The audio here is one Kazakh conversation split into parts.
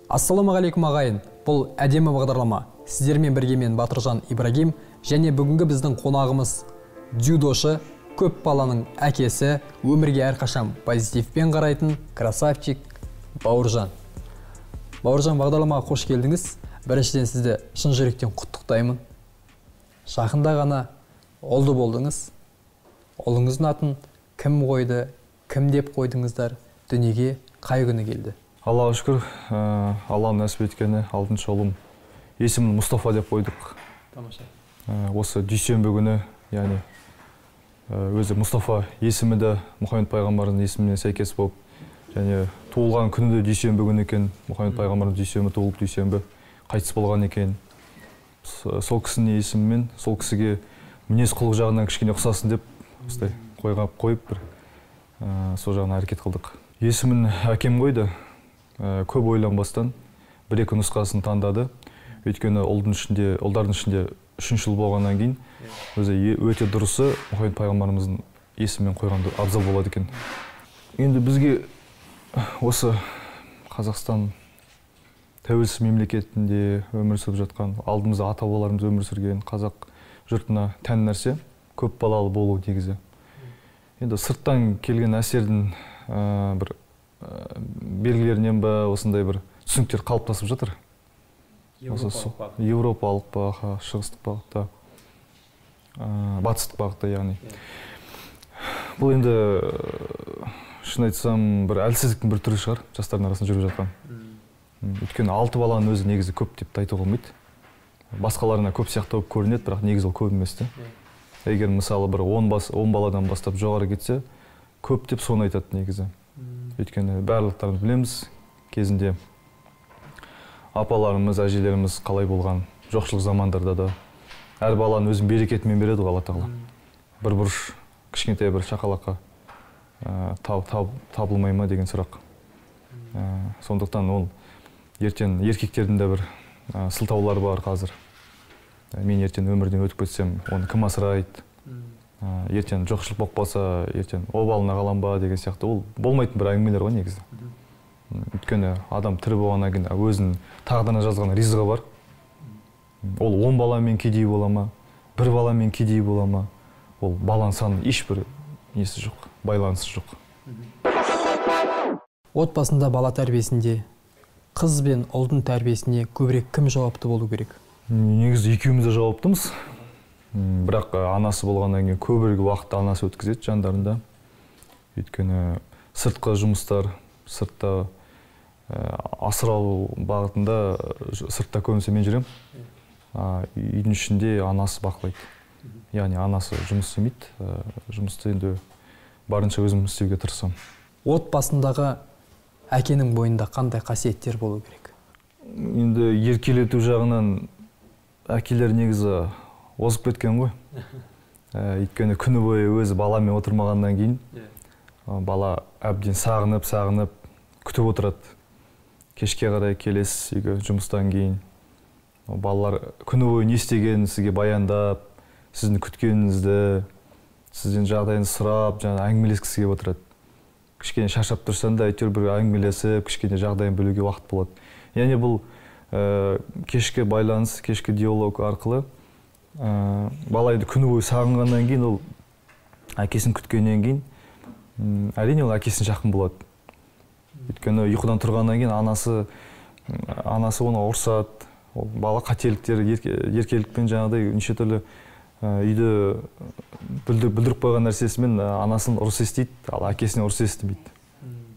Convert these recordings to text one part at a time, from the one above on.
Ассалаумағалейкум ағайын, бұл әдемі бағдарлама. Сіздермен бірге мен Батыржан Ибрагим және бүгінгі біздің қонағымыз дзюдошы, көп баланың әкесі, өмірге әрқашан позитивпен қарайтын красавчик Бауыржан. Бауыржан, бағдарламаға қош келдіңіз. Біріншіден сізді шын жүректен құттықтаймын. Жақында ғана ұлды болдыңыз. Ұлыңыздың атын кім қойды, кім деп қойдыңыздар, дүниеге қай күні келді? Аллаға шүкір, Алланың нәсіп еткені алтыншы ұлым есімін Мұстафа деп қойдық. Тамаша. Осы дүйсенбі күні, яғни өзі Мұстафа есімі де Мұхаммед пайғамбардың есіміне сәйкес болып, және туылған күні де дүйсенбі күні екен. Мұхаммед пайғамбардың дүйсенбі туылып, дүйсенбі қайтыс болған екен. Сол кісінің есімімен, сол кісіге мінез құлық жағынан кішкене ұқсасын деп осылай қойып бір сол жағынан әрекет қылдық. Есімін әкем қойды. Көп ойланбастан бір-екі нұсқасын таңдады. Өйткені ұлдардың ішінде үшінші ұл болғаннан кейін өзі өте дұрысы Мұхаммед пайғамбарымыздың есімімен қойған абзал болады екен. Енді бізге осы Қазақстан тәуелсіз мемлекетінде өмір сүріп жатқан, алдымызда ата-бабаларымыз өмір сүрген қазақ жұртына тән нәрсе көп балалы болу негізі. Енді сырттан келген әсердің бір белгілерінен бе осындай бір түсініктер қалыптасып жатыр. Еуропалық бағытта, шығыстық бағытта, батыстық бағытта яғни. Бұл енді шын айтсам бір әлсіздіктің бір түрі шығар жастардың арасында жүріп жатқан. Өйткені 6 баланың өзі негізі көп деп те айтуға болмайды. Басқаларына көп сияқты болып көрінеді, бірақ негізі ол көп емес те. Егер мысалы бір 10 баладан бастап жоғары кетсе, көп деп соны айтады негізі. Өйткені барлықтарымыз білеміз, кезінде апаларымыз, әжелеріміз қалай болған, жоқшылық замандарда да әр баланың өзінің берекетімен береді ғой Алла тағала. Бір бұрыш кішкентай бір шақалаққа табылмай ма деген сұрақ. Сондықтан ол ертең еркектердің де бір сылтаулары бар қазір. Мен ертең өмірден өтіп кетсем, оны кім асырайды? Ертең жоқшылық болып қалса, ертең обалына қалам ба деген сияқты. Ол болмайтын бір әңгімелер ғой негізі. Өйткені адам тірі болғаннан кейін өзінің тағдырына жазған ризығы бар. Ол 10 баламен кедей бола ма, бір баламен кедей бола ма, ол баланың санының ешбір несі жоқ, байланысы жоқ. Отбасында бала тәрбиесінде қыз бен ұлдың тәрбиесіне көбірек кім жауапты болу керек? Негізі екеуміз де жауаптымыз. Бірақ анасы болғаннан кейін көбірек уақытты анасы өткізеді жандарында. Өйткені сыртқы жұмыстар, сыртта асырау бағытында сыртта көбінесе мен жүремін. Үйдің ішінде анасы бақылайды. Яғни анасы жұмыс істемейді, жұмысты енді барынша өзім істеуге тырысамын. Отбасындағы әкенің бойында қандай қасиеттер болу керек? Енді еркелету жағынан әкелер негізі озып кеткен ғой. Өйткені күні бойы өзі баламен отырмағаннан кейін бала әбден сағынып күтіп отырады. Кешке қарай келесіз үйге жұмыстан кейін. Балалар күні бойы не істегенін сізге баяндап, сіздің күткеніңізді, сізден жағдайын сұрап, жаңа әңгімелескісі келіп отырады. Кішкене шаршап тұрсаң да әйтеуір бір әңгімелесіп, кішкене жағдайын білуге уақыт болады. Яғни бұл кешкі байланыс, кешкі диалог арқылы бала енді күні бойы сағынғаннан кейін, ол әкесін күткеннен кейін, әрине ол әкесіне жақын болады. Өйткені ұйқыдан тұрғаннан кейін анасы оны ұрсады, ол бала қателіктер, еркелікпен жаңағыдай неше түрлі үйді бүлдіріп қойған нәрсесімен анасын ұрыс естиді, ал әкесіне ұрыс естімейді.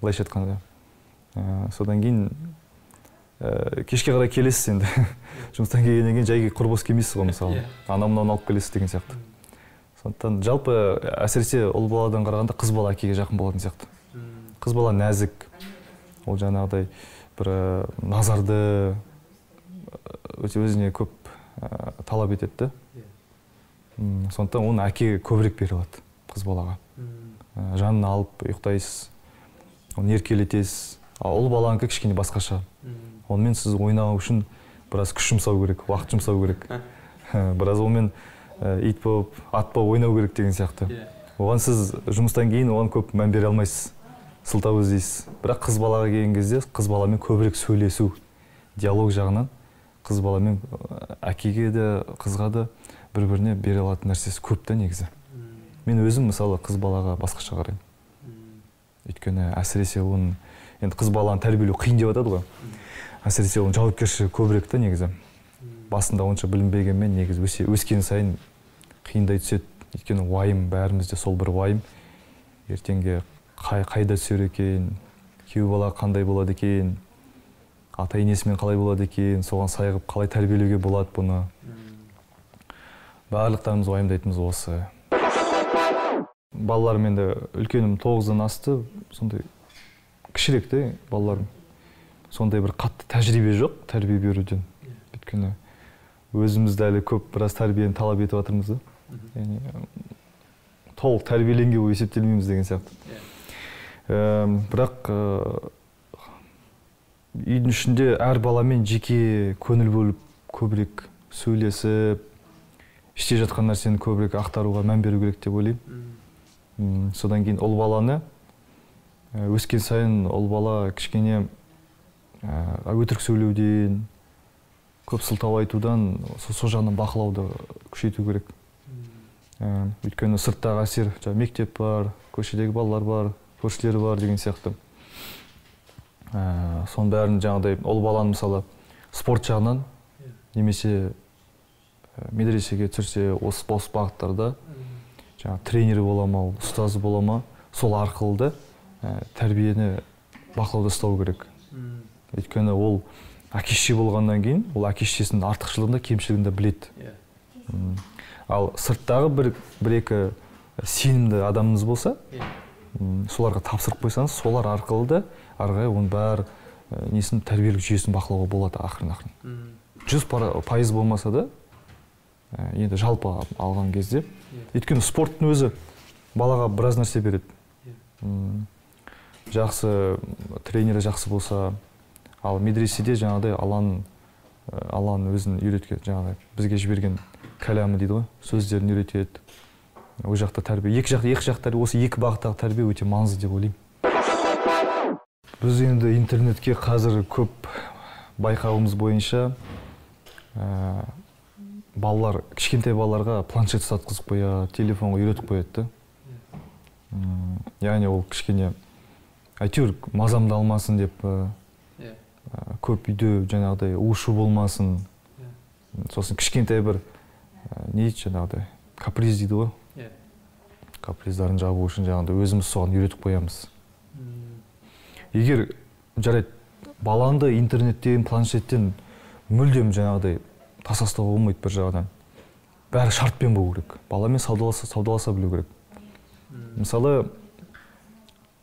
Былайша айтқанда. Содан кейін кешке қарай келесіз енді. Жұмыстан келгеннен кейін жай құр бос келмейсіз ғой мысалы. Анау мынауын алып келесіз деген сияқты. Сондықтан жалпы әсіресе ұл баладан қарағанда қыз бала әкеге жақын болатын сияқты. Қыз бала нәзік, ол жаңағыдай бір назарды өте өзіне көп талап етеді. Сондықтан оны әке көбірек бере алады қыз балаға. Жанын алып ұйықтайсыз, оны еркелетесіз. Ал ұл баланікі кішкене басқаша. Онымен сіз ойнау үшін біраз күш жұмсау керек, уақыт жұмсау керек. Біраз онымен ит болып, ат болып ойнау керек деген сияқты. Оған сіз жұмыстан кейін оған көп мән бере алмайсыз, сылтау іздейсіз. Бірақ қыз балаға келген кезде қыз баламен көбірек сөйлесу, Диалог жағынан қыз баламен әкеге де, қызға да бір-біріне бере алатын нәрсесі көп та негізі. Мен өзім мысалы қыз балаға басқаша қараймын. Өйткені әсіресе оның, енді қыз баланы тәрбиелеу қиын деп атады ғой. Әсіресе оның жауапкершілігі көбірек та негізі. Басында онша білінбегенмен негізі өскен сайын қиындай түседі. Өйткені уайым, бәрімізде сол бір уайым. Ертеңге қайда түсер екен, күйеу бала қандай болады екен, ата енесімен қалай болады екен, соған сай қылып қалай тәрбиелеуге болады бұны. Барлықтарымыз уайымдайтынымыз осы. Балаларым енді үлкенім 9-дан асты, сондай кішірек те балаларым. Сондай бір қатты тәжірибе жоқ тәрбие беруден. Өйткені өзіміз де әлі көп біраз тәрбиені талап етіп жатырмыз да. Яғни толық тәрбиеленген болып есептелмейміз деген сияқты. Бірақ үйдің ішінде әр баламен жеке көңіл бөліп, көбірек сөйлесіп, іште жатқан нәрсені көбірек ақтаруға мән беру керек деп ойлаймын. Содан кейін ұл баланы өскен сайын ұл бала кішкене өтірік сөйлеуден, көп сылтау айтудан, сол жағынан бақылауды күшейту керек. Өйткені сырттағы әсер, мектеп бар, көшедегі балалар бар, көршілері бар деген сияқты. Соның бәрін жаңағыдай ұл баланы мысалы спорт жағынан немесе медресеге түсірсе, осы бос бағыттарда жаңа тренері бола ма, ұстазы бола ма, сол арқылы да тәрбиені бақылауда ұстау керек. Өйткені ол әке шеше болғаннан кейін, ол әке шешесінің артықшылығын да кемшілігін де біледі. Ал сырттағы бір екі сенімді адамыңыз болса, соларға тапсырып қойсаңыз, солар арқылы да ары қарай оның бәрі несін тәрбиелік жүйесін бақылауға болады ақырын-ақырын. 100% болмаса да, енді жалпы алған кезде, өйткені спорттың өзі балаға біраз нәрсе береді. Жақсы тренері жақсы болса, ал медреседе жаңағыдай Алланың өзін үйреткен, жаңағыдай бізге жіберген кәләмі дейді ғой, сөздерін үйретеді. Ол жақта тәрбие, екі жақ тәрбие, осы екі бағыттағы тәрбие өте маңызды деп ойлаймын. Біз енді интернетке қазір көп байқауымыз бойынша балалар, кішкентай балаларға планшет сатқызып қояды, телефонға үйретіп қояды да. Яғни ол кішкене әйтеуір мазамды алмасын деп, көп үйде жаңағыдай у-шу болмасын. Сосын кішкентай бір не дейді жаңағыдай каприз дейді ғой. Каприздарын жабу үшін жаңағыдай өзіміз соған үйретіп қоямыз. Егер жарайды балаңды интернеттен, планшеттен мүлдем жаңағыдай тасастауға болмайды бір жағынан. Бәрі шартпен болу керек. Баламен саудаласа білу керек. Мысалы,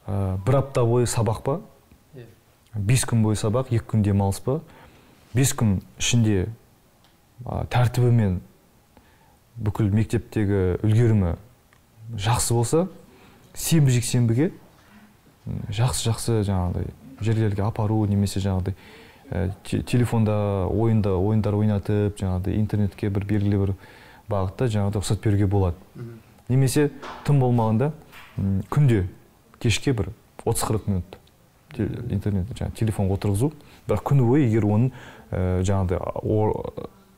бір апта бойы сабақ па? 5 күн бойы сабақ, 2 күн демалыс па? 5 күн ішінде тәртібімен бүкіл мектептегі үлгерімі жақсы болса, сенбі жексенбіге жақсы-жақсы жаңағыдай жерлерге апару немесе жаңағыдай телефонда ойындар ойнатып, жаңағыдай интернетке бір белгілі бір бағытта жаңағыдай рұқсат беруге болады. Немесе тым болмағанда күнде кешке бір 30-40 минут интернет, жаңағы телефонға отырғызу, бірақ күні бойы егер оның жаңағыдай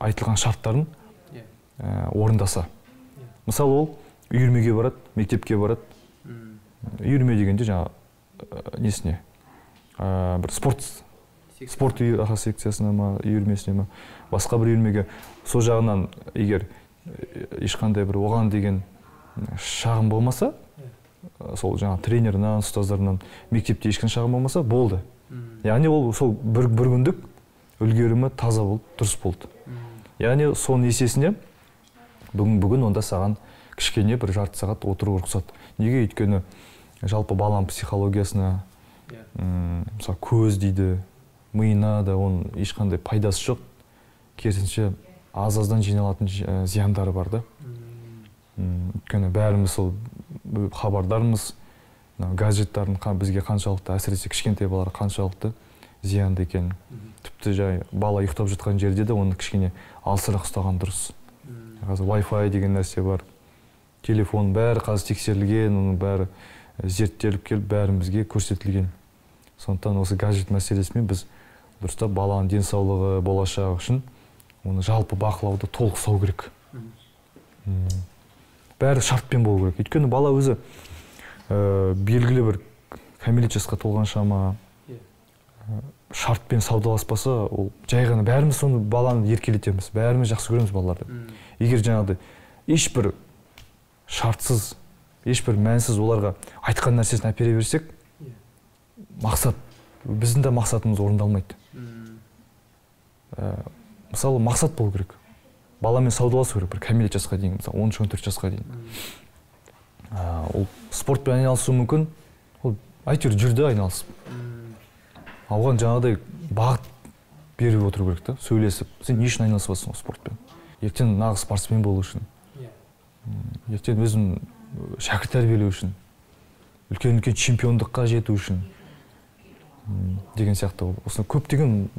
айтылған шарттарын орындаса. Мысалы, ол үйірмеге барады, мектепке барады. Үйірме дегенде жаңа несіне? Бір спорт секциясына ма, үйірмесіне ма, басқа бір үйірмеге. Сол жағынан егер ешқандай бір оған деген шағым болмаса, сол жаңа тренерінен, ұстаздарынан мектепте ешқандай шағым болмаса, болды. Яғни ол сол бір күндік үлгерімі таза болды, дұрыс болды. Яғни соның есесіне бүгін онда саған кішкене бір жарты сағат отыру рұқсат. Неге? Өйткені жалпы баланың психологиясына, мысалы, көз дейді, миына да оның ешқандай пайдасы жоқ. Керісінше аз-аздан жиналатын зияндары бар да. Өйткені бәріміз сол хабардармыз, гаджеттардың бізге қаншалықты, әсіресе кішкентай балаларға қаншалықты зиянды екенін. Тіпті жай бала ұйықтап жатқан жерде де оны кішкене алысырақ ұстаған дұрыс. Қазір Wi-Fi деген нәрсе бар, телефон бәрі қазір тексерілген, оның бәрі зерттеліп келіп бәрімізге көрсетілген. Сондықтан осы гаджет мәселесімен біз Дұрыстап баланың денсаулығы, болашағы үшін оны жалпы бақылауды толық ұстау керек. Бәрі шартпен болу керек. Өйткені бала өзі белгілі бір кәмелет жасқа толған шама шартпен саудаласпаса, ол жай ғана бәріміз соны баланы еркелетеміз, бәріміз жақсы көреміз балаларды. Егер жаңағыдай ешбір шартсыз, ешбір мәнсіз оларға айтқан нәрсесін әпере берсек, мақсат, біздің де мақсатымыз орындалмайды. Мысалы, мақсат болу керек. Баламен саудаласу керек бір кәмелет жасқа дейін, мысалы 13-14 жасқа дейін. Ол спортпен айналысуы мүмкін, ол әйтеуір жүрді айналысып. Оған жаңағыдай бағыт беріп отыру керек та, сөйлесіп. Сен не үшін айналысып жатырсың спортпен? Ертең нағыз спортсмен болу үшін. Ертең өзім шәкірт тәрбиелеу үшін. Үлкен-үлкен чемпиондыққа жету үшін деген сияқты. Осыны көптеген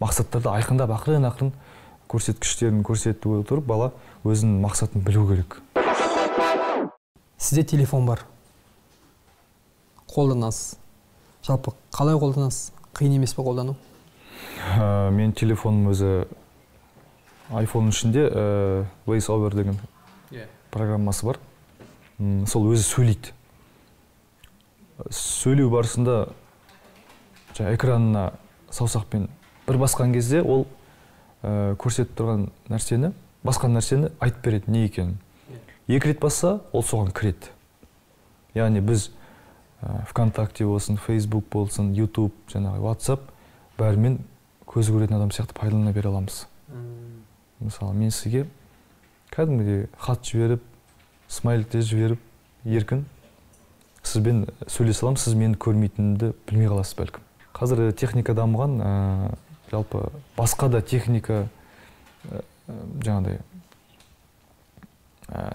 мақсаттарды айқындап, ақырын-ақырын көрсеткіштерін көрсетіп отырып, бала өзінің мақсатын білу керек. Сізде телефон бар. Қолданасыз. Жалпы қалай қолданасыз? Қиын емес пе қолдану? Мен телефоным өзі iPhone ішінде VoiceOver деген программасы бар. Сол өзі сөйлейді. Сөйлеу барысында экранына саусақпен бір басқан кезде ол көрсетіп тұрған нәрсені, басқан нәрсені айтып береді не екенін. Екі рет басса, ол соған кіреді. Яғни біз ВКонтакте болсын, Facebook болсын, YouTube, жаңағы WhatsApp бәрімен көзі көретін адам сияқты пайдалана бере аламыз. Мысалы, мен сізге кәдімгідей хат жіберіп, смайликтер жіберіп, еркін сізбен сөйлесе аламын, сіз мені көрмейтінімді білмей қаласыз бәлкім. Қазір техника дамыған, жалпы басқа да техника жаңағыдай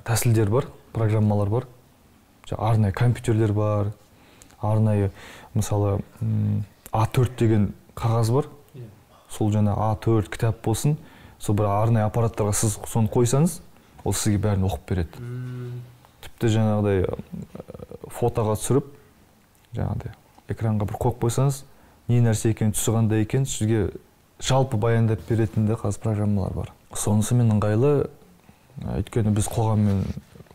тәсілдер бар, программалар бар. Арнайы компьютерлер бар, арнайы, мысалы, А4 деген қағаз бар. Сол жаңа А4 кітап болсын, сол бір арнайы аппараттарға сіз соны қойсаңыз, ол сізге бәрін оқып береді. Тіпті жаңағыдай фотоға түсіріп, жаңағыдай экранға бір қойып қойсаңыз, не нәрсе екенін, түсі қандай екенін сізге жалпы баяндап беретін де қазір программалар бар. Сонысымен ыңғайлы, өйткені біз қоғаммен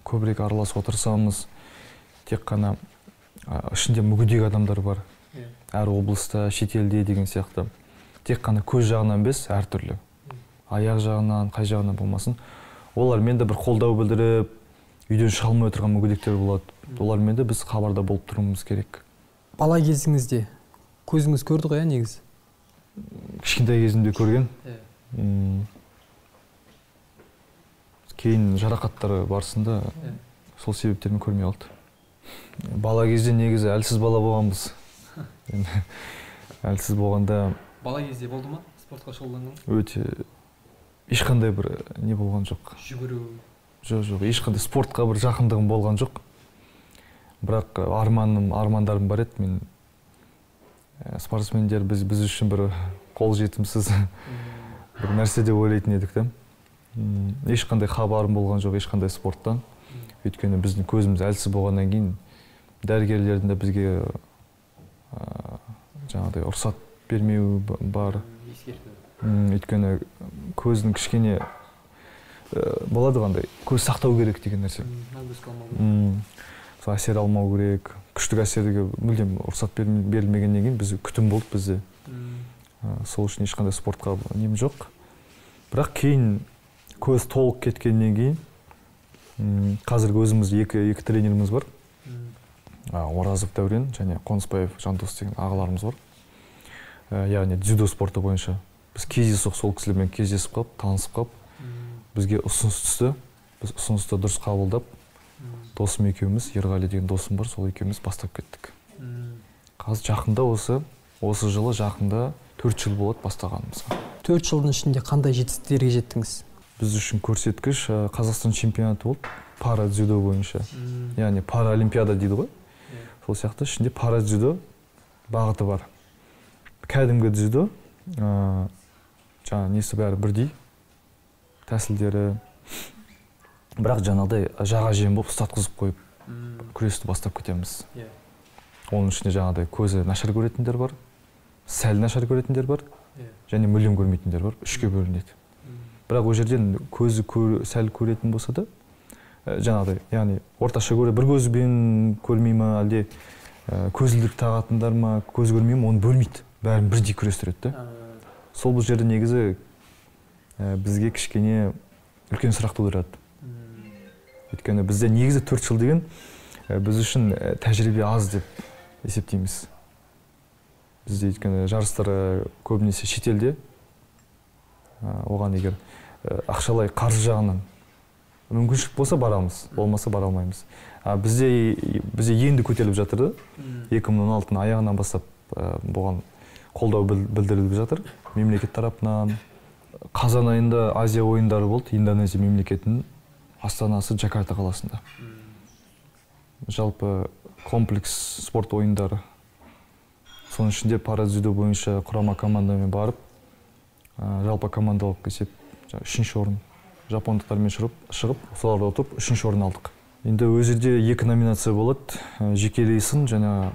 көбірек араласып отырсамыз, тек қана ішінде мүгедек адамдар бар. Әр облыста, шетелде деген сияқты. Тек қана көз жағынан емес, әртүрлі. Аяқ жағынан, қай жағынан болмасын. Олармен де бір қолдау білдіріп, үйден шыға алмай отырған мүгедектер болады. Олармен де біз хабарда болып тұруымыз керек. Бала кезіңізде көзіңіз көрді ғой, негізі? Кішкентай кезімде көрген. Кейін жарақаттары барысында сол себептермен көрмей қалды. Бала кезде негізі әлсіз бала болғанбыз. Әлсіз болғанда... Бала кезде болды ма? Спортқа шұғылданған? Өте ешқандай бір не болған жоқ. Жүгіру? Жоқ, жоқ, ешқандай спортқа бір жақындығым болған жоқ. Бірақ армандарым бар еді. Мен спортсмендер біз үшін бір қол жетімсіз бір нәрсе деп ойлайтын едік те. Ешқандай хабарым болған жоқ, ешқандай спорттан. Өйткені біздің көзіміз әлсіз болғаннан кейін дәрігерлердің де бізге жаңағыдай рұқсат бермеу бар. Өйткені көздің кішкене болады қандай, көз сақтау керек деген нәрсе. Сол әсер алмау керек, күштік әсерге мүлдем рұқсат берілмегеннен кейін біз күтім болды бізде. Сол үшін ешқандай спортқа нем жоқ. Бірақ кейін көз толық кеткеннен кейін қазіргі өзіміз екі тренеріміз бар. Оразов Дәурен және Қонысбаев Жандос деген ағаларымыз бар. Яғни дзюдо спорты бойынша біз кездесіп, сол кісілермен кездесіп қалып, танысып қалып, бізге ұсыныс түсті. Біз ұсынысты дұрыс қабылдап, досым екеуміз, Ерғали деген досым бар, сол екеуміз бастап кеттік. Қазір жақында осы жылы жақында 4 жыл болады бастағанымызға. 4 жылдың ішінде қандай жетістіктерге жеттіңіз? Біз үшін көрсеткіш Қазақстан чемпионаты болды, пара дзюдо бойынша. Яғни паралимпиада дейді ғой. Сол сияқты ішінде пара дзюдо бағыты бар. Кәдімгі дзюдо, жаңа несі бәрі бірдей, тәсілдері. Бірақ жаңағыдай жаға жем болып ұстатқызып қойып күресті бастап кетеміз. Оның ішінде жаңағыдай көзі нашар көретіндер бар, сәл нашар көретіндер бар, Және мүлдем көрмейтіндер бар, 3-ке бөлінеді. Бірақ ол жерден көзі сәл көретін болса да, жаңағыдай, яғни орташа көре, бір көзбен көрмей ма, әлде көзілдірік тағатындар ма, көз көрмей ма, оны бөлмейді. Бәрін бірдей күрестіреді да. Сол бұл жерде негізі бізге кішкене үлкен сұрақ тудырады. Өйткені бізде негізі 4 жыл деген біз үшін тәжірибе аз деп есептейміз. Бізде өйткені жарыстар көбінесе шетелде, оған егер ақшалай қаржы жағынан мүмкіншілік болса барамыз, болмаса бара алмаймыз. Бізде енді көтеріліп жатыр да, 2016-ның аяғынан бастап бұған қолдау білдіріліп жатыр мемлекет тарапынан. Қазан айында Азия ойындары болды, Индонезия мемлекетінің астанасы Джакарта қаласында. Жалпы комплекс спорт ойындары. Соның ішінде парадзюдо бойынша құрама командамен барып, жалпы командалық есеп 3-ші орын жапондықтармен шығып, соларды ұтып 3-ші орын алдық. Енді ол жерде 2 номинация болады, жекелей сын және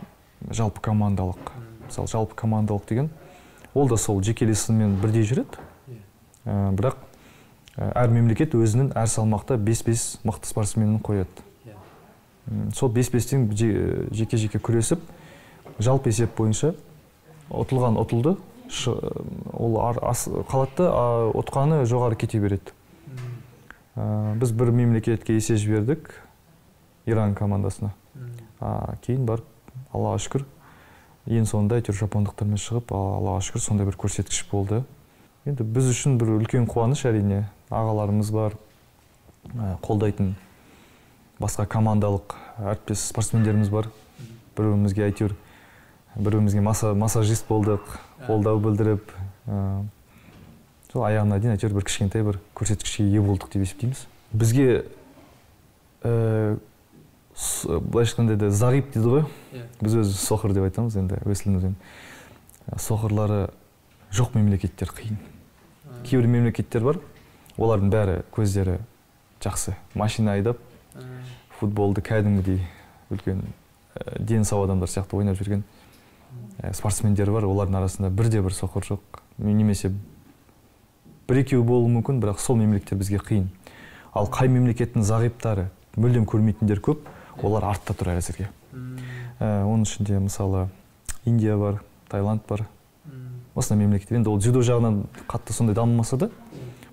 жалпы командалық. Мысалы, жалпы командалық деген, ол да сол жекелей сынмен бірдей жүреді. Бірақ әр мемлекет өзінің әр салмақта 5-5 мықты спортсменін қояды. Сол 5-5-тен жеке-жеке күресіп, жалпы есеп бойынша ұтылған ұтылды, ол қалады, ұтқаны жоғары кете береді. Біз бір мемлекетке есе жібердік, Иран командасына. Кейін барып, Аллаға шүкір, ең соңында әйтеуір жапондықтармен шығып, Аллаға шүкір, сондай бір көрсеткіш болды. Енді біз үшін бір үлкен қуаныш әрине, ағаларымыз бар, қолдайтын басқа командалық әріптес спортсмендеріміз бар. Бір-бірімізге әйтеуір, бір-бірімізге массажист болдық, қолдау білдіріп, сол аяғына дейін әйтеуір бір кішкентай бір көрсеткішке ие болдық деп есептейміз. Бізге былайша айтқанда да зағип дейді ғой. Біз өзі соқыр деп айтамыз енді өз тілімізбен. Соқырлары жоқ мемлекеттер қиын. Кейбір мемлекеттер бар, олардың бәрі көздері жақсы. Машина айдап, футболды кәдімгідей үлкен дені сау адамдар сияқты ойнап жүрген спортсмендер бар, олардың арасында бірде бір соқыр жоқ. Немесе бір-екеуі болуы мүмкін, бірақ сол мемлекеттер бізге қиын. Ал қай мемлекеттің зағиптары, мүлдем көрмейтіндер көп, олар артта тұр әзірге. Оның ішінде мысалы Индия бар, Таиланд бар. Осындай мемлекеттер. Енді ол дзюдо жағынан қатты сондай дамымаса да,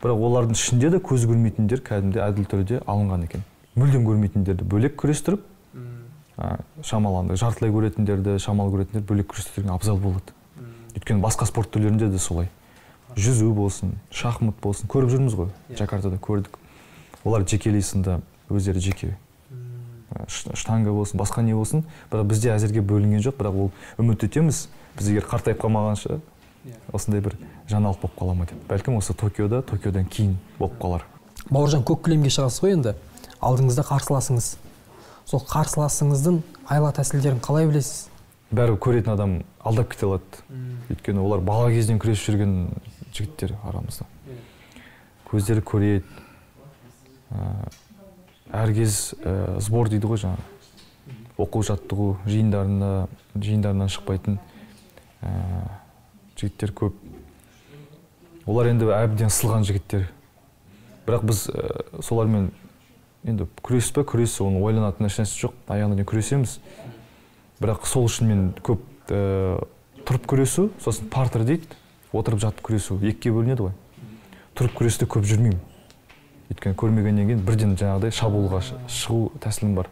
бірақ олардың ішінде де көз көрмейтіндер кәдімгідей әділ түрде алынған екен. Мүлдем көрмейтіндерді бөлек күрестіріп, шамаланды, жартылай көретіндерді, шамалы көретіндерді бөлек күрестірген абзал болады. Өйткені басқа спорт түрлерінде де солай. Жүзу болсын, шахмат болсын, көріп жүрміз ғой, Джакартада көрдік. Олар жекелей сында өздері жеке. Штанга болсын, басқа не болсын, бірақ бізде әзірге бөлінген жоқ, бірақ ол үміт етеміз, біз егер қартайып қалмағанша осындай бір жаңалық болып қала ма деп. Бәлкім осы Токиода, Токиодан кейін болып қалар. Бауыржан, көк кілемге шығасыз ғой енді. Алдыңызда қарсыласыңыз. Сол қарсыласыңыздың айла тәсілдерін қалай білесіз? Бәрі көретін адам алдап кете алады. Өйткені олар бала кезінен күресіп жүрген жігіттер арамызда. Көздері көреді. Әр кез сбор дейді ғой жаңағы. Оқу жаттығу жиындарынан шықпайтын жігіттер көп. Олар енді әбден сылған жігіттер. Бірақ біз солармен енді күрес пе, күрес, оны ойланатын ешнәрсе жоқ, аяғына дейін күресеміз. Бірақ сол үшін мен көп тұрып күресу, сосын партер дейді, отырып жатып күресу, екіге бөлінеді ғой. Тұрып күресте көп жүрмеймін. Өйткені көрмегеннен кейін бірден жаңағыдай шабуылға шығу тәсілім бар.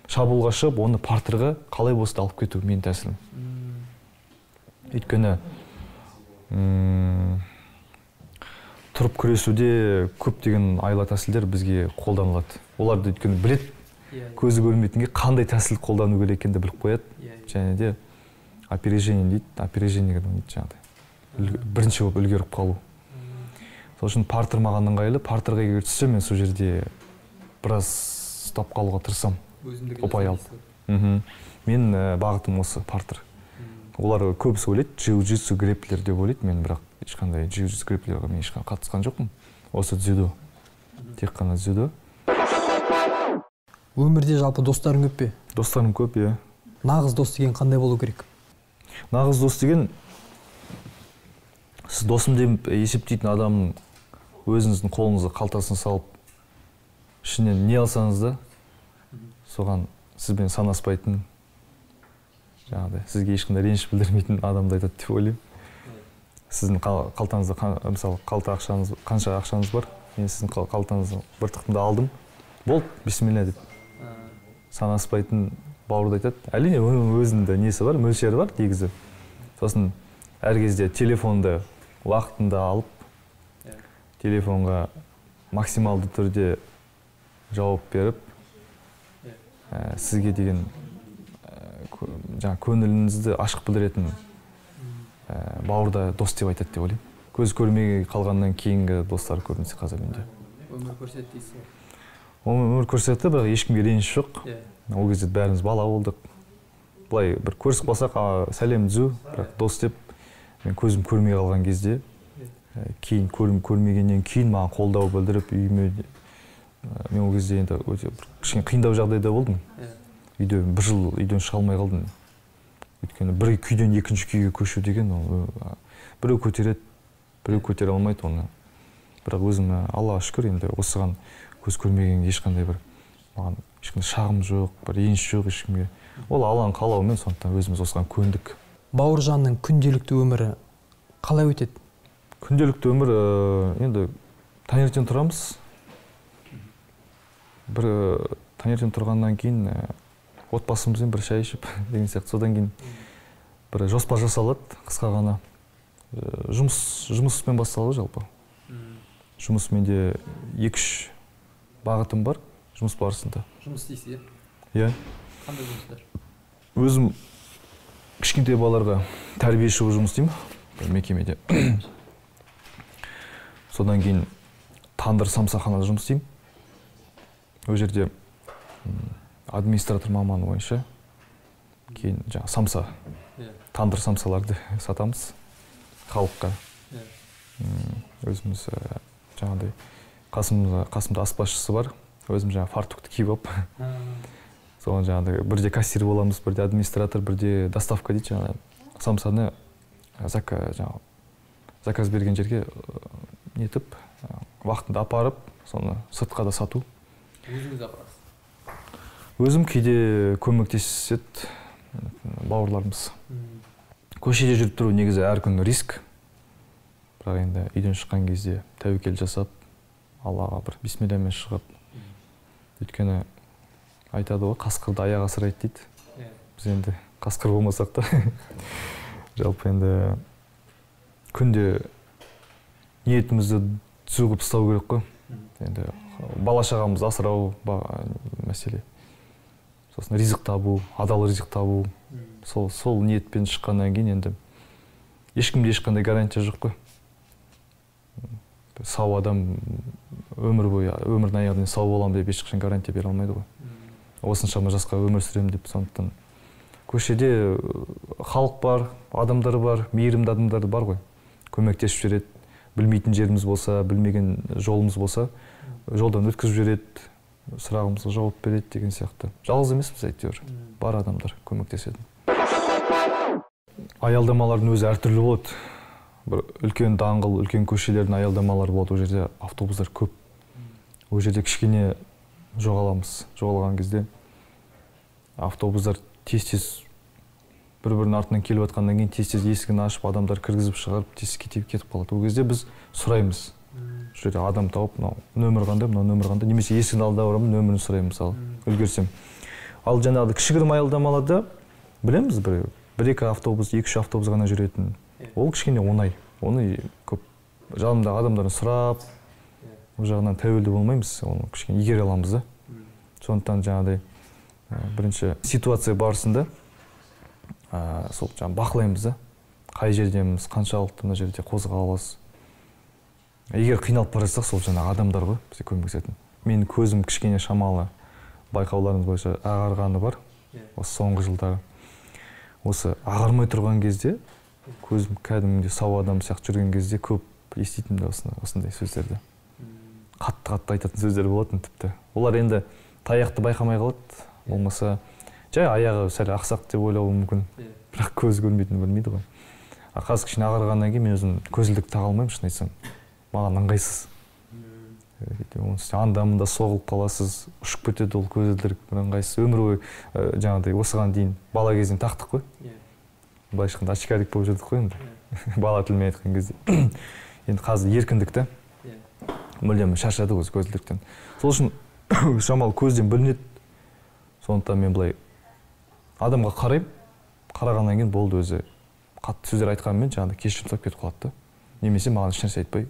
Шабуылға шығып, оны партерға қалай болса да алып кету менің тәсілім. Өйткені тұрып күресуде көптеген айла тәсілдер бізге қолданылады. Оларды өйткені біледі, көзі көрмейтінге қандай тәсіл қолдану керек екенін де біліп қояды. Және де опережение дейді, опережение дейді жаңағыдай. Бірінші болып үлгеріп қалу. Сол үшін партер маған ыңғайлы, партерға егер түссем, мен сол жерде біраз ұстап қалуға тырысамын. Ұпай алып. Мен бағытым осы партер. Олар көбісі ойлайды, джиу-джитсу грэпплер деп ойлайды, мен бірақ ешқандай джиу-джитсу грэпплерге мен ешқандай қатысқан жоқпын. Осы дзюдо. Тек қана дзюдо. Өмірде жалпы достарың көп пе? Достарым көп, иә. Нағыз дос деген қандай болу керек? Нағыз дос деген Сіз досым деп есептейтін адамның өзіңіздің қолыңызды қалтасына салып, ішінен не алсаңыз да, соған сізбен санаспайтын, жаңағыдай сізге ешқандай реніш білдірмейтін адамды айтады деп ойлаймын. Сіздің қалтаңызда, мысалы, қалта ақшаңыз, қанша ақшаңыз бар, мен сіздің қалтаңызды бір тықтымды алдым, болды, бисмилля деп санаспайтын бауырды айтады. Әрине, оның өзінің де несі бар, мөлшері бар негізі. Сосын әр кезде телефонды уақытында алып, телефонға максималды түрде жауап беріп, сізге деген жаңа көңіліңізді ашық білдіретін бауырда дос деп айтады деп ойлаймын. Көз көрмей қалғаннан кейінгі достар көбінесе қазір менде. Өмір көрсетті дейсіз ғой. Өмір көрсетті, бірақ ешкімге реніш жоқ. Ол кезде бәріміз бала болдық. Былай бір көрісіп қалсақ, сәлем түзу, бірақ дос деп мен көзім көрмей қалған кезде, кейін көрмегеннен кейін маған қолдау білдіріп, үйіме, мен ол кезде енді өте бір кішкене қиындау жағдайда болдым. Үйде бір жыл үйден шыға алмай қалдым. Өйткені бір күйден екінші күйге көшу деген ол біреу көтереді, біреу көтере алмайды оны. Бірақ өзім Аллаға шүкір, енді осыған көз көрмегенге ешқандай бір маған ешқандай шағым жоқ, бір реніш жоқ ешкімге. Ол Алланың қалауымен, сондықтан өзіміз осыған көндік. Бауыржанның күнделікті өмірі қалай өтеді? Күнделікті өмір енді таңертең тұрамыз. Бір таңертең тұрғаннан кейін отбасымызбен бір шай ішіп деген сияқты. Содан кейін бір жоспар жасалады қысқа ғана. Жұмыспен басталады жалпы. Жұмыс менде 2-3 бағытым бар жұмыс барысында. Жұмыс істейсіз, иә? Иә. Қандай жұмыстар? Өзім кішкентай балаларға тәрбиеші болып жұмыс істеймін бір мекемеде. Содан кейін тандыр самсаханада жұмыс істеймін. Ол жерде администратор маманы бойынша кейін жаңа самса, тандыр самсаларды сатамыз халыққа. Өзіміз жаңағыдай қасымда аспазшысы бар, өзім жаңа фартукты киіп алып, соған жаңағыдай бірде кассир боламыз, бірде администратор, бірде доставка дейді, жаңағы самсаны жаңағы заказ берген жерге нетіп, уақытында апарып, соны сыртқа да сату. Өзіңіз апарасыз? Өзім кейде көмектеседі бауырларымыз. Көшеде жүріп тұру негізі әр күн риск. Бірақ енді үйден шыққан кезде тәуекел жасап, Аллаға бір бисмиллямен шығып. Өйткені айтады ғой, қасқырды аяқ асырайды дейді. Біз енді қасқыр болмасақ та. Жалпы енді күнде ниетімізді түзу қылып ұстау керек қой. Енді бала шағамызды асырау мәселе. Сосын ризық табу, адал ризық табу. Сол ниетпен шыққаннан кейін енді ешкімде ешқандай гарантия жоқ қой. Сау адам өмір бойы, өмірдің аяғына дейін сау боламын деп ешқашан гарантия бере алмайды ғой. Осыншама жасқа өмір сүремін деп, сондықтан көшеде халық бар, адамдар бар, мейірімді адамдар бар ғой. Көмектесіп жібереді, білмейтін жеріміз болса, білмеген жолымыз болса, жолдан өткізіп жібереді, сұрағымызға жауап береді деген сияқты. Жалғыз емеспіз әйтеуір, бар адамдар көмектеседі. Аялдамалардың өзі әртүрлі болады. Бір үлкен даңғыл, үлкен көшелердің аялдамалары болады, ол жерде автобустар көп. Ол жерде кішкене жоғаламыз. Жоғалған кезде автобустар тез-тез бір-бірінің артынан келіп жатқаннан кейін тез-тез есігін ашып, адамдар кіргізіп шығарып, тез кетіп қалады. Ол кезде біз сұраймыз. Сол жерде адам тауып, мынау нөмір қандай, мынау нөмір қандай, немесе есігінің алдына барамын, нөмірін сұраймын мысалы, үлгерсем. Ал жаңағыдай кішігірім аялдамаларда білеміз, бір-екі автобус, екі-үш автобус ғана жүретін. Ол кішкене оңай. Оны көп жанымдағы адамдардан сұрап, ол жағынан тәуелді болмаймыз, оны кішкене игере аламыз да. Сондықтан жаңағыдай бірінші ситуация барысында сол жаңа бақылаймыз да. Қай жердеміз, қаншалықты мына жерде қозғалыс. Егер қиналып бара жатсақ, сол жаңағы адамдар ғой бізге көмектесетін. Менің көзім кішкене шамалы байқауларымыз бойынша ағарғаны бар. Осы соңғы жылдары. Осы ағармай тұрған кезде көзім кәдімгідей сау адам сияқты жүрген кезде көп еститінмін де осындай сөздерді. Қатты-қатты айтатын сөздер болатын тіпті. Олар енді таяқты байқамай қалады, болмаса жай аяғы сәл ақсақ деп ойлауы мүмкін. Бірақ көз көрмейтінін білмейді ғой. А қазір кішкене ағарғаннан кейін мен өзім көзілдірік таға алмаймын, шын айтсам. Маған ыңғайсыз. Анда мында соғылып қаласыз, ұшып кетеді ол көзілдірік, бір ыңғайсыз. Өмір бойы жаңағыдай осыған дейін бала кезден тақтық қой. Былайша айтқанда очкарик болып жүрдік қой енді. Бала тілімен айтқан кезде. Енді қазір еркіндік та. Мүлдем шаршадық өзі көзілдіріктен. Сол үшін шамалы көзден білінеді. Сондықтан мен былай адамға қараймын, қарағаннан кейін болды өзі қатты сөздер айтқанымен жаңағыдай кешірім сұрап кетіп қалады да. Немесе маған ешнәрсе айтпай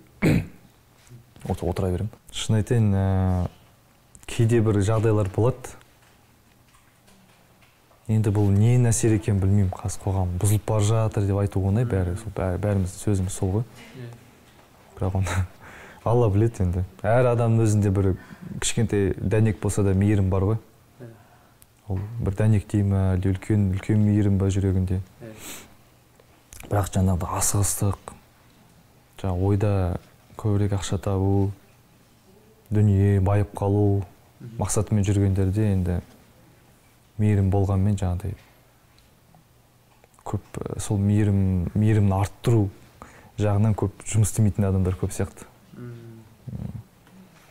отыра беремін. Шын айтайын, кейде бір жағдайлар болады. Енді бұл ненің әсері екенін білмеймін, қазір қоғам бұзылып бара жатыр деп айту оңай, бәрі сол, бәріміздің сөзіміз сол ғой. Бірақ оны Алла біледі енді. Әр адамның өзінде бір кішкентай дәнек болса да мейірім бар ғой. Ол бір дәнек дей ме, әлде үлкен мейірім ба жүрегінде. Бірақ жаңағыдай асығыстық, жаңағы ойда көбірек ақша табу, дүние байып қалу мақсатымен жүргендерде енді мейірім болғанмен жаңағыдай көп сол мейірімін арттыру жағынан көп жұмыс істемейтін адамдар көп сияқты.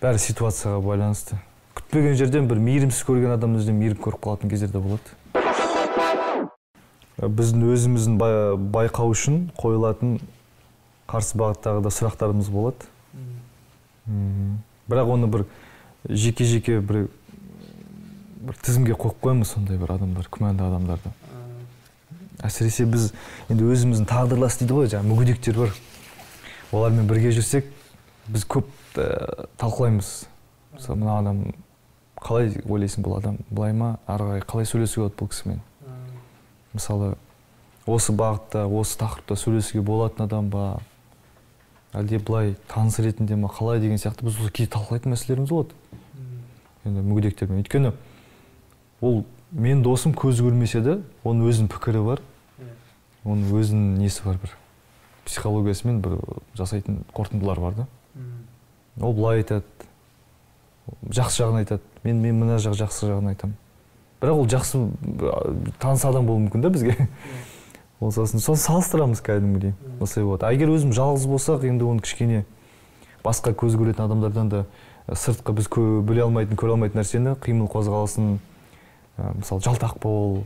Бәрі ситуацияға байланысты. Күтпеген жерден бір мейірімсіз көрген адамның өзінен мейірім көріп қалатын кездер де болады. Біздің өзіміздің байқау үшін қойылатын қарсы бағыттағы да сұрақтарымыз болады. Бірақ оны бір жеке-жеке бір тізімге қойып қоямыз сондай бір адамдар, күмәнді адамдарды. Әсіресе біз енді өзіміздің тағдырлас дейді ғой, жаңағы мүгедектер бар. Олармен бірге жүрсек, біз көп талқылаймыз. Мысалы, мына адам қалай ойлайсың, бұл адам былай ма, ары қарай қалай сөйлесуге болады бұл кісімен? Мысалы, осы бағытта, осы тақырыпта сөйлесуге болатын адам ба? Әлде былай таныс ретінде ма, қалай деген сияқты біз осы кейде талқылайтын мәселелеріміз болады. Енді мүгедектермен. Өйткені ол мен досым көзі көрмесе де, оның өзінің пікірі бар, оның өзінің несі бар, бір психологиясымен бір жасайтын қорытындылар бар да. Ол былай айтады, жақсы жағын айтады, мен мына жақ жақсы жағын айтамын. Бірақ ол жақсы таныс адам болуы мүмкін да бізге. Ол сосын салыстырамыз кәдімгідей. Осылай болады. А егер өзім жалғыз болсақ, енді оны кішкене басқа көз көретін адамдардан да сыртқы біз біле алмайтын, көре алмайтын нәрсені, қимыл қозғалысын, мысалы жалтақ бол,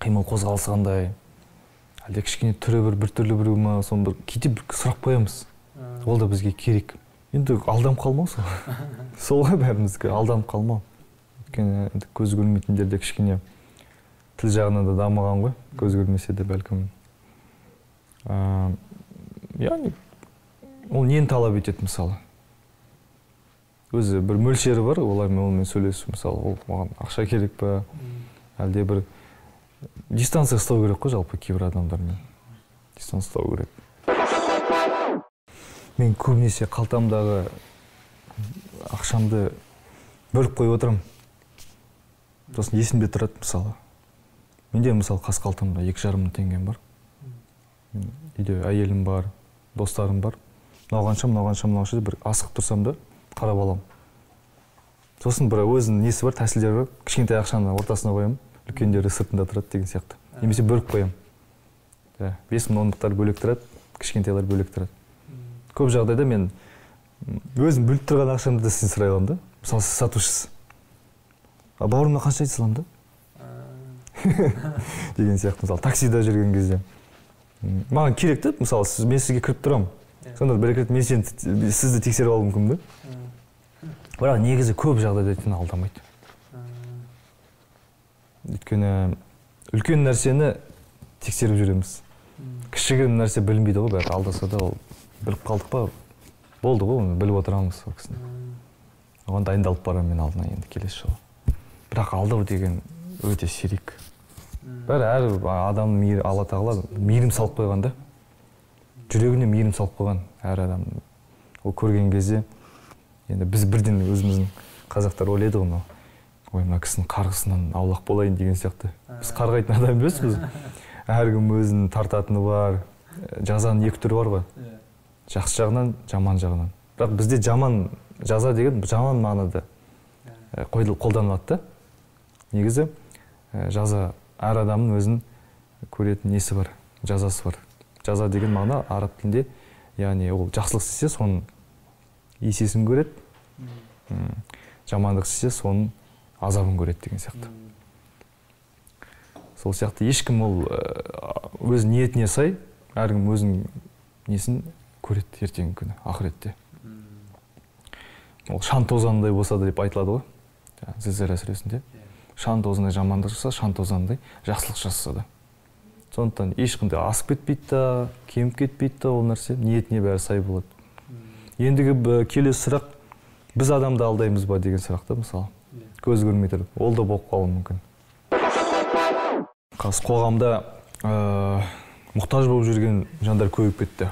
қимыл қозғалысы қандай, әлде кішкене түрі бір түрлі біреу ма, соны бір кейде бір сұрақ қоямыз. Ол да бізге керек. Енді алданып қалмау сол. Сол ғой бәріміздікі, алданып қалмау. Өйткені енді көз көрмейтіндер де кішкене тіл жағынан да дамыған ғой, көз көрмесе де бәлкім. Яғни ол нені талап етеді мысалы? Өзі бір мөлшері бар, олармен онымен сөйлесу, мысалы, ол маған ақша керек па, әлде бір дистанция ұстау керек қой жалпы кейбір адамдармен. Дистанция ұстау керек. Мен көбінесе қалтамдағы ақшамды бөліп қойып отырамын. Сосын есімде тұрады мысалы. Менде мысалы қас қалтамда 2,5 мың теңгем бар. Үйде әйелім бар, достарым бар. Мынау қанша, мынау қанша, мынау қанша деп бір асығып тұрсам да қарап аламын. Сосын бір өзінің несі бар, тәсілдері бар. Кішкентай ақшаны ортасына қоямын, үлкендері сыртында тұрады деген сияқты. Немесе бөліп қоямын. 5 мың ондықтар бөлек тұрады, кішкентайлар бөлек тұрады. Көп жағдайда мен өзім бөліп тұрған ақшамды да сізден сұрай аламын да. Мысалы, сіз сатушысыз. А бауырымнан қанша айта саламын да? Деген сияқты, мысалы, таксида жүрген кезде. Маған керек те, мысалы, мен сізге кіріп тұрамын. Сонда бір екі рет мен сізді тексеріп алуым мүмкін да. Бірақ негізі көп жағдайда сені алдамайды. Өйткені үлкен нәрсені тексеріп жүреміз. Кішігірім нәрсе білінбейді ғой, бәрі алдаса да ол біліп қалдық па, болды ғой, оны біліп отырамыз ол кісіні. Оған дайындалып барамын мен алдына енді келесі жолы. Бірақ алдау деген өте сирек. Бәрі әр адам Алла тағала мейірім салып қойған да. Жүрегіне мейірім салып қойған әр адам. Ол көрген кезде енді біз бірден өзіміздің қазақтар ойлайды ғой, ой, мына кісінің қарғысынан аулақ болайын деген сияқты. Біз қарғайтын адам емеспіз. Әркім өзінің тартатыны бар. Жазаның екі түрі бар ғой. Жақсы жағынан, жаман жағынан. Бірақ бізде жаман жаза деген жаман мағынада қолданылады да. Негізі жаза әр адамның өзінің көретін несі бар, жазасы бар. Жаза деген мағына араб тілінде, яғни ол жақсылық істесе соның есесін көреді, жамандық істесе соның азабын көреді деген сияқты. Сол сияқты ешкім ол өз ниетіне сай, әркім өзінің несін көреді ертеңгі күні, ақыретте. Ол шаң тозаңдай болса да деп айтылады ғой, Зілзала сүресінде. Шаң тозаңдай жамандық жасаса, шаң тозаңдай жақсылық жасаса да. Сондықтан ешқандай асып кетпейді да, кеміп кетпейді да ол нәрсе, ниетіне бәрі сай болады. Ендігі келесі сұрақ, біз адамды алдаймыз ба деген сұрақ та, мысалы. Көз көрмей тұрып, ол да болып қалуы мүмкін. Қазір қоғамда мұқтаж болып жүрген жандар көбейіп кетті.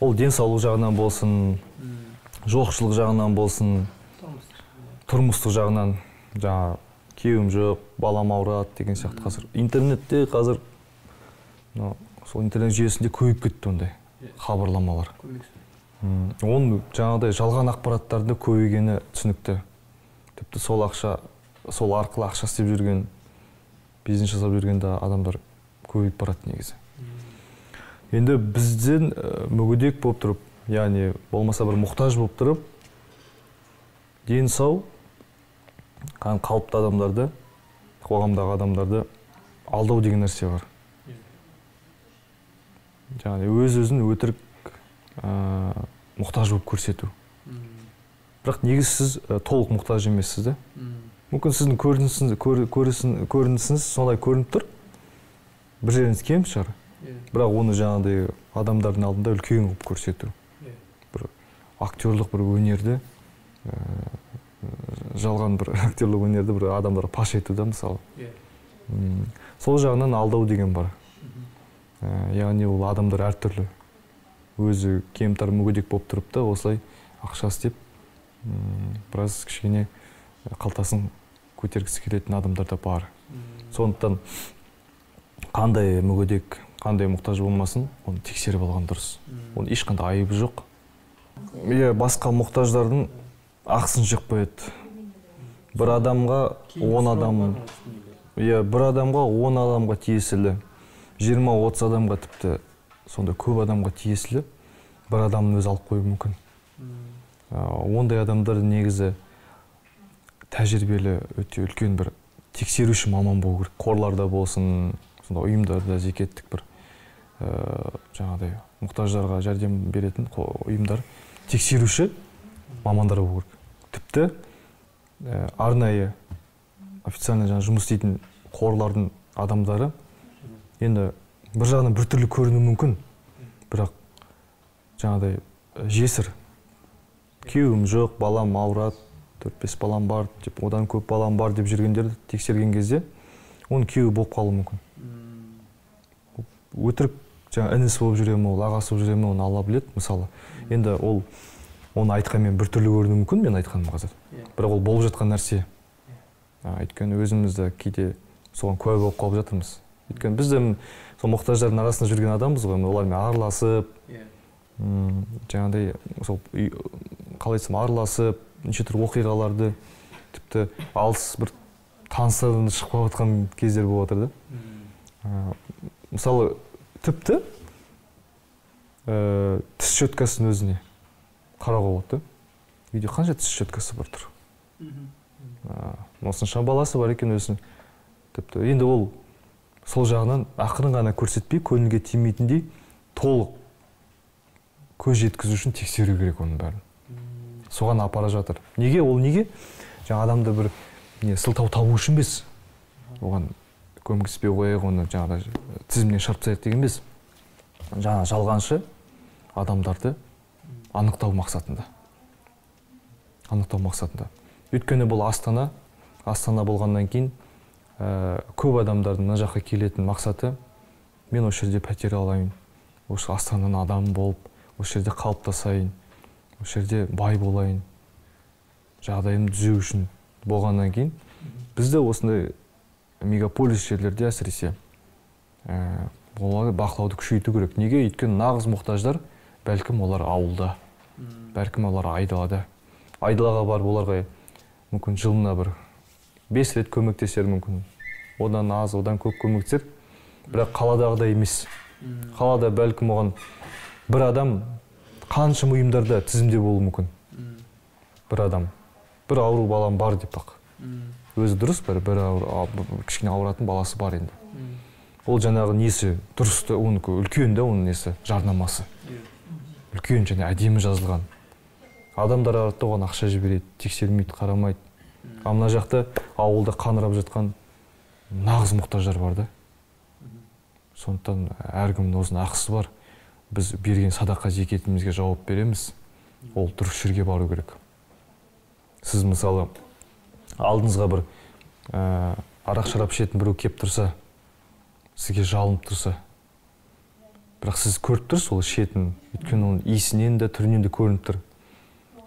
Ол денсаулық жағынан болсын, жоқшылық жағынан болсын, тұрмыстық жағынан, жаңа күйеуім жоқ, балам ауырады деген сияқты. Қазір интернетте, қазір сол интернет жүйесінде көбейіп кетті ондай хабарламалар. Оның жаңағыдай жалған ақпараттарды көбейгені түсінікті. Тіпті сол ақша, сол арқылы ақша істеп жүрген, бизнес жасап жүрген де адамдар көбейіп барады негізі. Енді бізден мүгедек болып тұрып, яғни болмаса бір мұқтаж болып тұрып, дені сау, қалыпты адамдарды, қоғамдағы адамдарды алдау деген нәрсе бар. Яғни өз-өзін өтірік мұқтаж болып көрсету. Бірақ негізі сіз толық мұқтаж емессіз де. Мүмкін сіздің көрінісіңіз солай көрініп тұр, бір жеріңіз кем шығар. Бірақ оны жаңағыдай адамдардың алдында үлкен қылып көрсету. Бір актерлық бір өнерді, жалған бір актерлық өнерді бір адамдарға паш ету да, мысалы. Сол жағынан алдау деген бар. Яғни ол адамдар әртүрлі. Өзі кемтар мүгедек болып тұрып та осылай ақша істеп, біраз кішкене қалтасын көтергісі келетін адамдар да бар. Сондықтан қандай мүгедек, қандай мұқтаж болмасын, оны тексеріп алған дұрыс. Оның ешқандай айыбы жоқ. Иә, басқа мұқтаждардың ақысын жеп қояды. Бір адамға 10 адам, иә, бір адамға 10 адамға тиесілі, 20-30 адамға, тіпті сондай көп адамға тиесілі бір адамның өзі алып қоюы мүмкін. Ондай адамдар негізі тәжірибелі, өте үлкен бір тексеруші маман болу керек. Қорларда болсын, сондай ұйымдарда, зекеттік бір жаңағыдай мұқтаждарға жәрдем беретін ұйымдар, тексеруші мамандар болу керек. Тіпті арнайы официально жаңа жұмыс істейтін қорлардың адамдары енді бір жағынан біртүрлі көрінуі мүмкін, бірақ жаңағыдай жесір, күйеуім жоқ, балам ауырады, 4-5 балам бар деп, одан көп балам бар деп жүргендерді тексерген кезде оның күйеуі болып қалуы мүмкін. Өтірік жаңа інісі болып жүре ме, ол ағасы болып жүре ме, оны Алла біледі, мысалы. Енді ол оны айтқанмен біртүрлі көрінуі мүмкін, мен айтқаным қазір. Бірақ ол болып жатқан нәрсе. Өйткені өзіміз де кейде соған куә болып қалып жатырмыз. Өйткені біз де сол мұқтаждардың арасында жүрген адамбыз ғой, олармен араласып, жаңағыдай сол қалай айтсам, араласып, неше түрлі оқиғаларды, тіпті алыс бір таныстардан шығып қалып жатқан кездер болып жатыр да. Мысалы, тіпті тіс щеткасының өзіне қарауға болады да. Үйде қанша тіс щеткасы бар тұр. Осынша баласы бар екен өзінің. Тіпті енді ол сол жағынан ақырын ғана көрсетпей, көңілге тимейтіндей толық көз жеткізу үшін тексеру керек оның бәрін. Соған апара жатыр. Неге? Ол неге? Жаңа адамды бір не сылтау табу үшін емес. Оған көмектеспей қояйық, оны жаңағы тізімнен шығарып тастайық деген емес. Жаңа жалғаншы адамдарды анықтау мақсатында. Анықтау мақсатында. Өйткені бұл Астана, Астана болғаннан кейін көп адамдардың мына жаққа келетін мақсаты, мен осы жерде пәтер алайын, осы Астананың адамы болып, осы жерде қалыптасайын, осы жерде бай болайын, жағдайымды түзеу үшін болғаннан кейін бізде осындай мегаполис жерлерде әсіресе оларды бақылауды күшейту керек. Неге? Өйткені нағыз мұқтаждар бәлкім олар ауылда, бәлкім олар айдалада. Айдалаға барып оларға мүмкін жылына бір 5 рет көмектесер мүмкін. Одан аз, одан көп көмектесер. Бірақ қаладағыдай емес. Қалада бәлкім оған бір адам қаншама ұйымдарда тізімде болуы мүмкін. Бір адам, бір ауру балам бар деп ақ. Өзі дұрыс, бір кішкене ауыратын баласы бар енді. Ол жаңағы несі дұрыс та, оныкі үлкен да, оның несі жарнамасы. Үлкен және әдемі жазылған. Адамдар арады, оған ақша жібереді, тексермейді, қарамайды. А мына жақта ауылда қаңырап жатқан нағыз мұқтаждар бар да. Сондықтан әркімнің өзінің ақысы бар. Біз берген садақа зекетімізге жауап береміз. Ол дұрыс жерге бару керек. Сіз мысалы алдыңызға бір арақ шарап ішетін біреу кеп тұрса, сізге жалынып тұрса, бірақ сіз көріп тұрсыз ол ішетін, өйткені оның иісінен де түрінен де көрініп тұр.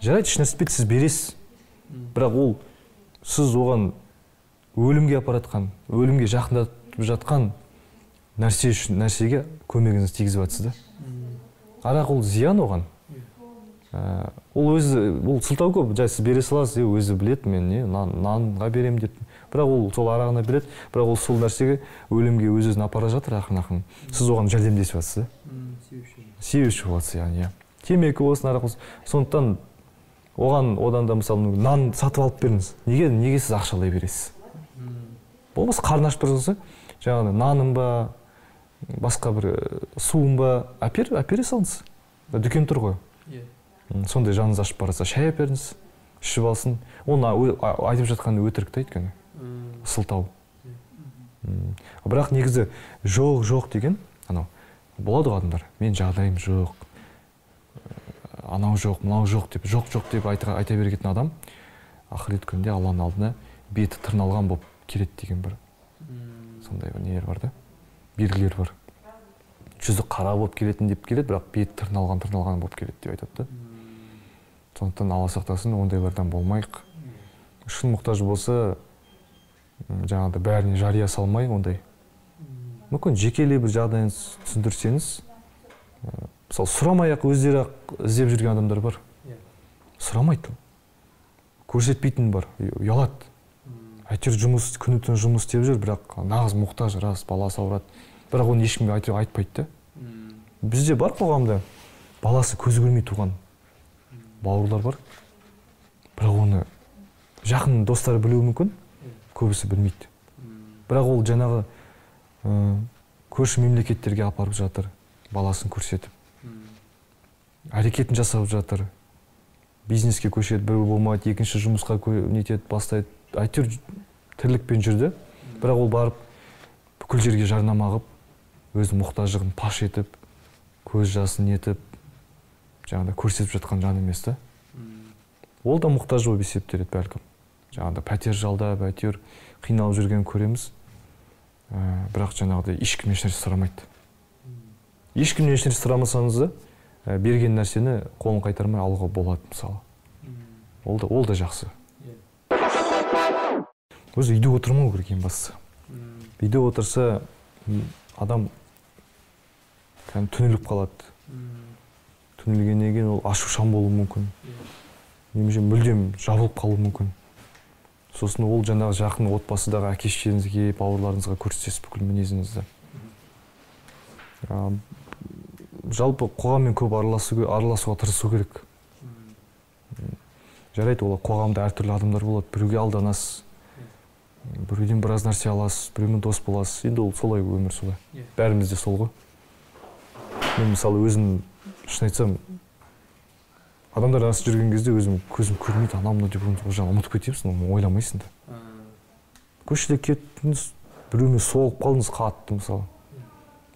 Жарайды, ешнәрсе етпейді, сіз бересіз. Бірақ ол сіз оған өлімге апаратқан, өлімге жақындатып жатқан нәрсе үшін, нәрсеге көмегіңізді тигізіп жатсыз да. Арақ ол зиян оған. Ол өзі, ол сылтау көп, жай сіз бере саласыз, өзі біледі, мен не, нанға беремін деп. Бірақ ол сол арағына береді, бірақ ол сол нәрсеге өлімге өз өзін апара жатыр ақырын-ақырын. Сіз оған жәрдемдесіп жатсыз да. Себепші боласыз, яғни. Темекі болсын, арақ болсын. Сондықтан оған одан да мысалы нан сатып алып беріңіз. Неге сіз ақшалай бересіз? Болмаса қарны ашып тұрса, жаңағы наным ба, басқа бір суым ба, әпере салыңыз. Дүкен тұр ғой. Сондай жаныңыз ашып барса, шай әперіңіз, ішіп алсын. Оны айтып жатқаны өтірік та, өйткені сылтау. Бірақ негізі жоқ, жоқ деген анау болады ғой адамдар. Мен жағдайым жоқ, анау жоқ, мынау жоқ деп, жоқ, жоқ деп айта беретін адам ақырет күнінде Алланың алдына беті тырналған болып келеді деген бір сондай бір нелер бар да, белгілер бар. Жүзі қара болып келетін деп келеді, бірақ беті тырналған болып келеді деп айтады да. Сондықтан Алла сақтасын, ондайлардан болмайық. Шын мұқтаж болса, жаңағыдай бәріне жария салмай ондай. Мүмкін жекелей бір жағдайын түсіндірсеңіз, мысалы сұрамай-ақ өздері іздеп жүрген адамдар бар. Сұрамайды. Көрсетпейтін бар, ұялады. Әйтеуір жұмыс, күні-түні жұмыс істеп жүр, бірақ нағыз мұқтаж, рас, баласы ауырады. Бірақ оны ешкімге айтпайды да. Бізде бар қоғамда баласы көзі көрмей туған бауырлар бар. Бірақ оны жақын достары білуі мүмкін, көбісі білмейді. Бірақ ол жаңағы көрші мемлекеттерге апарып жатыр, баласын көрсетіп. Әрекетін жасап жатыр. Бизнеске көшеді, біреу болмайды, екінші жұмысқа нетеді, бастайды. Әйтеуір тірлікпен жүрді. Бірақ ол барып бүкіл жерге жарнама қылып, өз мұқтаждығын паш етіп, көз жасын етіп, жаңағыдай көрсетіп жатқан жан емес та. Ол да мұқтаж болып есептеледі бәлкім. Жаңағыдай пәтер жалдап, әйтеуір қиналып жүргенін көреміз. Бірақ жаңағыдай ешкім ешнәрсе сұрамайды. Ешкімнен ешнәрсе сұрамасаңыз да, берген нәрсені қолын қайтармай алуға болады мысалы. Ол да жақсы. Өзі үйде отырмау керек ең бастысы. Үйде отырса, адам түнеліп қалады. Түнелгеннен кейін ол ашушаң болуы мүмкін. Немесе мүлдем жабылып қалуы мүмкін. Сосын ол жаңағы жақын отбасыдағы әке шешеңізге, бауырларыңызға көрсетесіз бүкіл мінезіңізді. Жалпы қоғаммен көп араласуға тырысу керек. Жарайды, ол қоғамда әртүрлі адамдар болады. Біреуге алданасыз, біреуден біраз нәрсе аласыз, біреумен дос боласыз. Енді ол солай, өмір солай. Бәрімізде сол ғой. Мен мысалы өзім, шын айтсам, адамдар арасында жүрген кезде өзім көзім көрмейді, анау мынау деп оны ұмытып кетемісің, оны ойламайсың да. Көшеде кеттіңіз, біреумен соғып қалдыңыз қатты мысалы.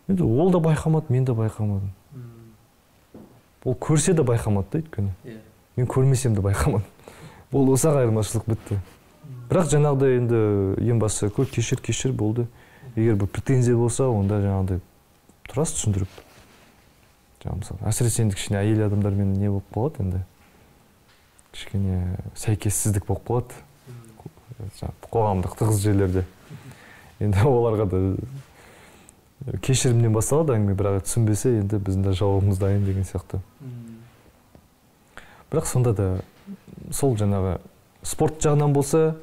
Енді ол да байқамады, мен де байқамадым. Ол көрсе де байқамады да, өйткені. Мен көрмесем де байқамадым. Ол осы-ақ айырмашылық бітті. Бірақ жаңағыдай енді ең бастысы көр, кешір болды. Егер бір претензия болса, онда жаңағыдай тұрасыз түсіндіріп. Жаңа мысалы, әсіресе енді кішкене әйел адамдармен не болып қалады енді. Кішкене сәйкессіздік болып қалады. Қоғамдық тығыз жерлерде. Енді оларға да кешірімнен басталады әңгіме, бірақ түсінбесе енді біздің де жауабымыз дайын деген сияқты. Бірақ сонда да сол жаңағы спорт жағынан болса,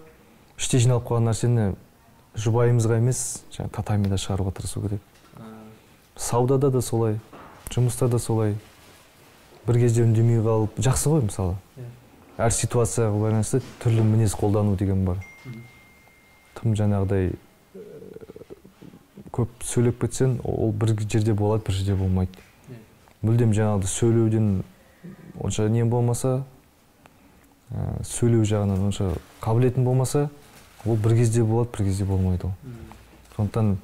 іште жиналып қалған нәрсені жұбайымызға емес, жаңа татамида шығаруға тырысу керек. Саудада да солай, жұмыста да солай. Бір кезде үндемей қалып, жақсы ғой мысалы. Әр ситуацияға байланысты түрлі мінез қолдану деген бар. Тым жаңағыдай көп сөйлеп кетсең, ол бір жерде болады, бір жерде болмайды. Мүлдем жаңағыдай сөйлеуден онша нең болмаса, сөйлеу жағынан онша қабілетің болмаса, ол бір кезде болады, бір кезде болмайды ол. Сондықтан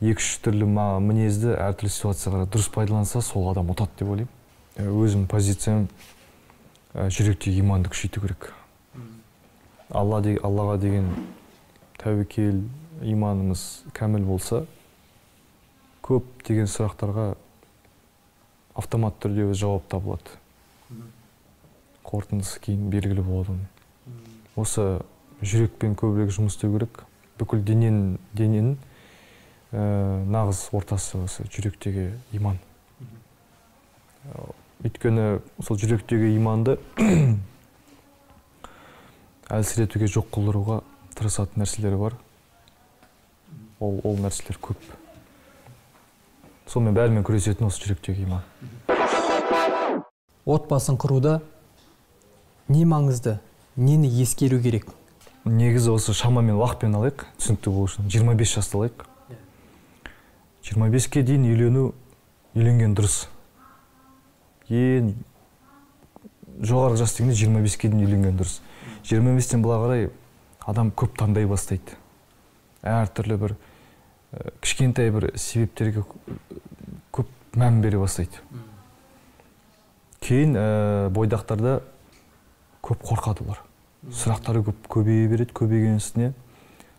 екі-үш түрлі мінезді әртүрлі ситуацияға дұрыс пайдаланса, сол адам ұтады деп ойлаймын. Өзім позициям жүректегі иманды күшейту керек. Аллаға деген тәуекел, иманымыз кәміл болса, көп деген сұрақтарға автомат түрде өз жауап табылады. Қорытындысы кейін белгілі болады оның. Осы жүрекпен көбірек жұмыс істеу керек. Бүкіл дененің нағыз ортасы осы жүректегі иман. Өйткені сол жүректегі иманды әлсіретуге, жоқ қылдыруға тырысатын нәрселер бар. Ол нәрселер көп. Сонымен бәрімен күресетін осы жүректегі иман. Отбасын құруда не маңызды, нені ескеру керек? Негізі осы шамамен уақытпен алайық, түсінікті болу үшін. 25 жасты алайық. 25-ке дейін үйленген дұрыс. Ең жоғарғы жас дегенде 25-ке дейін үйленген дұрыс. 25-тен былай қарай адам көп таңдай бастайды. Әртүрлі бір кішкентай бір себептерге көп мән бере бастайды. Кейін бойдақтарда көп қорқады олар. Сұрақтары көп көбейе береді, көбейген үстіне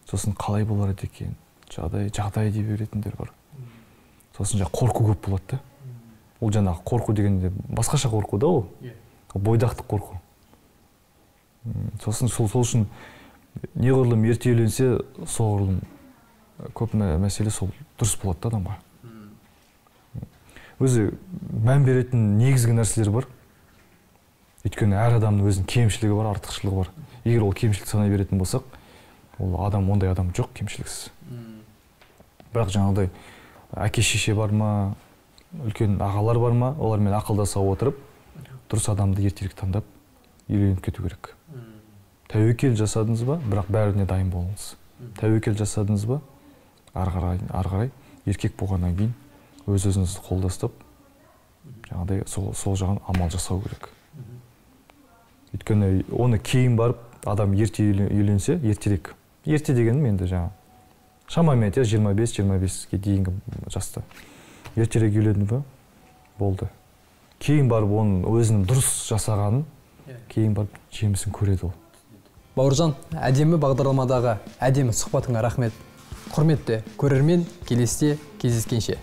сосын қалай болар екен, жағдай дей беретіндер бар. Сосын жаңа қорқу көп болады да. Ол жаңағы қорқу дегенде басқаша қорқу да ол. Бойдақтық қорқу. Сосын сол үшін неғұрлым ерте үйленсе, соғұрлым көп мәселе сол дұрыс болады да адамға. Өзі мән беретін негізгі нәрселер бар. Өйткені әр адамның өзінің кемшілігі бар, артықшылығы бар. Егер ол кемшілік санай беретін болсақ, ол адам, ондай адам жоқ кемшіліксіз. Бірақ жаңағыдай әке шеше бар ма, үлкен ағалар бар ма, олармен ақылдаса отырып, дұрыс адамды ертерек таңдап үйленіп кету керек. Тәуекел жасадыңыз ба, бірақ бәріне дайын болыңыз. Тәуекел жасадыңыз ба, ары қарай еркек болғаннан кейін өз-өзіңізді қолдастап, жаңағыдай сол жағын амал жасау керек. Өйткені оны кейін барып адам ерте үйленсе, ертерек. Ерте дегенім енді жаңа шамамен 25-25-ке дейінгі жаста. Ертерек үйленді бе? Болды. Кейін барып оның өзінің дұрыс жасағанын, кейін барып жемісін көреді ол. Бауыржан, әдемі бағдарламадағы әдемі сұхбатыңа рахмет. Құрметті көрермен, келесіде кездескенше.